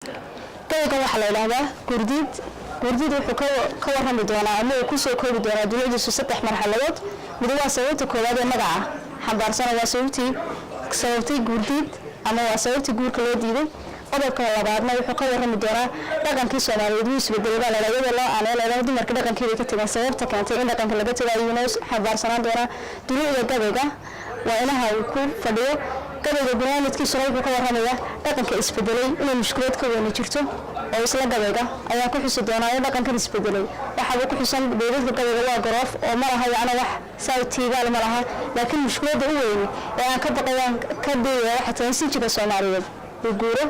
Gabaygan waxaa la idhaahdaa Guurdiid. Guurdiid wuxuu ka warrami doonaa ama uu kusoo koobi doonaa dulucdiisu saddex marxaladood. Mid waa sababta koowaad ee magaca xambaarsana, waa sababtii sababtay guurdiid ama waa sababtii guurka loo diiday. Qodobka labaadna wuxuu ka warrami doonaa dhaqankii Soomaaliyeed wuu isbedelay baa la iyadoo loo aaneyo leedahay dumarka dhaqankeeda ka tegan. Sababta keentay in dhaqanka laga tago ayuu noo xambaarsanaan doonaa. Dulucda gabayga waa inaha uu ku fadhiyo. Gabayga gunaanadkiisuna wuxuu ka warramayaa dhaqanka isbedelay inay mushkilad ka weyni jirto, oo isla gabayga ayaa ku xusi doonaa in dhaqankan isbedelay waxaaba ku xusan beedadka gabayga waa garoof oo ma laha, yacna wax saa tiigaal ma laha, laakiin mushkiladda u weyni ee aan ka baqayaan ka dayaya waxay tahay in sinjiga Soomaaliyeed uu guuro.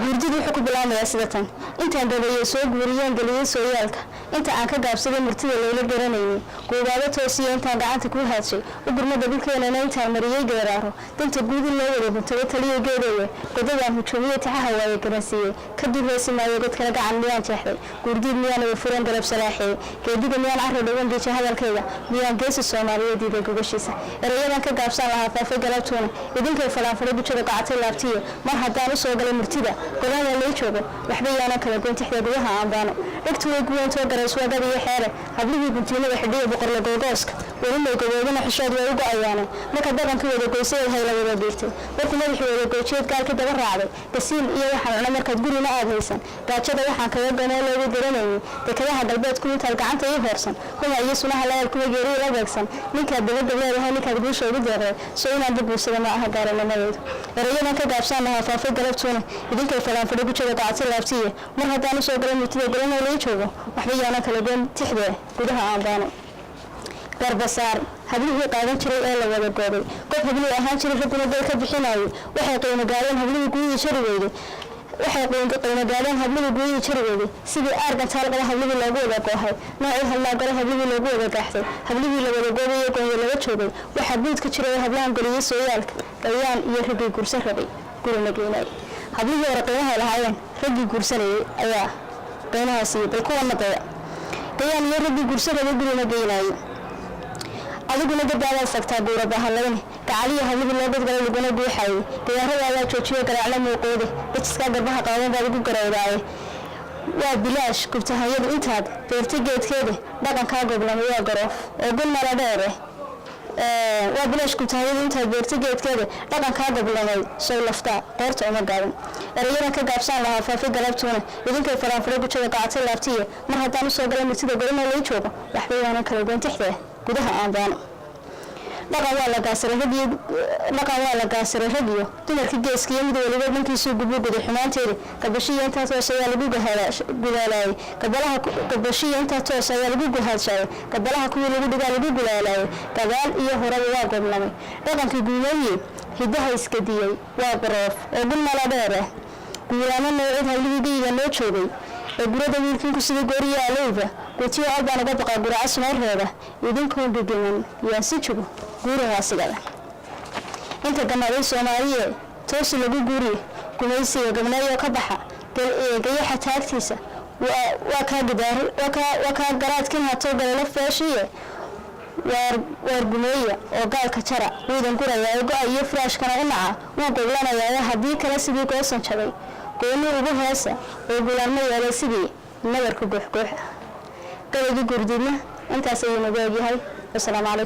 Guurdidu wuxuu ku bilaamayaa sida tan: Intaan gabayey soo guuriyeen geliyey sooyaalka, inta aan ka gaabsaday murtida layla garanaynin, guubaabo toosiya intaan gacanta kuu haadshay, u gurmada dhulkeenana intaan mariyey geeraaro, danta guud in loo wada guntado taliya geedaye, godadaan hujuumiye taxaha waaye garansiiyey, ka dul heesi maayo godkana gacan miyaan jeexday, guurdiid miyaan wada furan garab salaaxeeyey, geediga miyaan carro dhawan geeja hadalkayga, miyaan geesi Soomaaliyeed diiday gogashiisa? Erayadan ka gaabsan lahaa faafay galabtuuna, idinkay fadhaanfadhay bujada gocatay laabtiyo. Mar haddaan usoo galay murtida godahada lay joogo, waxba yaanan kala goyn tixda, gudaha aan baano. Dhegtu way guwantoo garays waa gabiyo xeere. Hablihii guntiinada xidhiya boqorla googooska weli may gaboobina, xishood way u go-ayaane. Marka dhaqankii wada goysadeed hayla wada biirtay, markuu madaxii wada goojiyeed gaalkii daba raacday, gasiin iyo waxaan cuna markaad gurina aad haysan, gaajada waxaan kaga ganoo looga garanayay, dekadaha galbeedku intaad gacanta ii hoorsan, huma iyo sunaha layaal kuwa geeriyi la beegsan, ninkaad dabadab leedahay, ninkaad guusha ugu deeqday, soo inaan buguursada ma aha gaalinimadeedu? Erayadan ka gaabsaan lahaa faafay galabtuuna, idinkay fadhaan fadhi gujada gocatay laabtiye. Mar haddaan usoo galay murtida golana lay joogo, waxba yaanan kala goyn tixdee, gudaha aan baano. Garbasaar hablihii qaadan jiray ee la wada goobay, qof hablihii ahaan jiray ragguna dal ka bixinayay, waxay qiimo gaadeen hablihii guryihii jari weyday, waxay qiimo gaadeen hablihii guryihii jari weyday, sidii aargan taal qaba hablihii loogu wada goohay, noocii hadlaa gale hablihii loogu wada gaaxday, hablihii la wada goobayo goonyo laga joogay, waxaa guud ka jiray hablahan goliyey sooyaalka, gayaan iyo raggii guursan rabay gurina geynay. Hablihii hore qiimahay lahaayeen raggii guursanayay ayaa qiimaha siiyey, bal kuwana daya. Gayaan iyo raggii guursan rabay gurina geynayay, adiguna gadaadaad sagtaa guura bahalayne. Gacaliya hablihii loo godgalay laguna guuxayay, gayaarada ayaa joojiyo garaacla muuqoode, dajiskaa garbaha qaawan baad ugu garowdaaye. Waa bilaash gubtahanyadu intaad beertay geedkeeda, dhaqankaa goblamay waa garoof oo gun mala dheere. Waa bilaash gubtahanyadu intaad beertay geedkeeda, dhaqankaa goblamay sow laftaa qoorta uma gaaban. Erayadan ka gaabsaan lahaa faafi galabtuuna, idinkay faraanfuro gujada gacatay laabtiye. Mar haddaan usoo galay murtida golana lay joogo, waxba yaanan kala goyn tixdee, gudaha aan baano. Dhaqan waa la gaasiray rag iyo dhaqan waa la gaasiray rag iyo dumarka geeskiiyo mid waliba dhankiisuu gubu guday xumaanteeda. Gabashiya intaa toos ayaa lagu gudaalaayay gabalaha, gabashiya intaa toos ayaa lagu guhaadshaayay gabalaha, kuwii lagu dhigaa lagu gulaalayay, gadaal iyo horeba waa goblamay. Dhaqankii guumeeye hiddaha iskadiyey waa garoof oo gun mala dheer ah. Guulaamo noocid hablihii geyiga noo joogay ee gurada wiilkiinku sidii gooriya alowba gutiyo col baan uga baqaa guraca sunoo reeba, idinkoon gegeman yaan si jugo guurahaasigada. Inta gamaaday Soomaaliye toosi lagu guuriye, gumaysiga gabneeyoo ka baxa gayaxa taagtiisa, waa kaa garaadkin hatoo galalo feeshiye. Waar gumeeya oo gaalka jara wuudan gurayaa, go-a iyo furaashkana u naca wuu goglanayaa, haddii kale sidii goosan jabay gooni ugu heesa oo gulaanmo yeelay sidii nabarka guuxguuxa. Gabaygii Gurdiidna intaas ayuu nagu egyahay. Wasalaamu calaykum.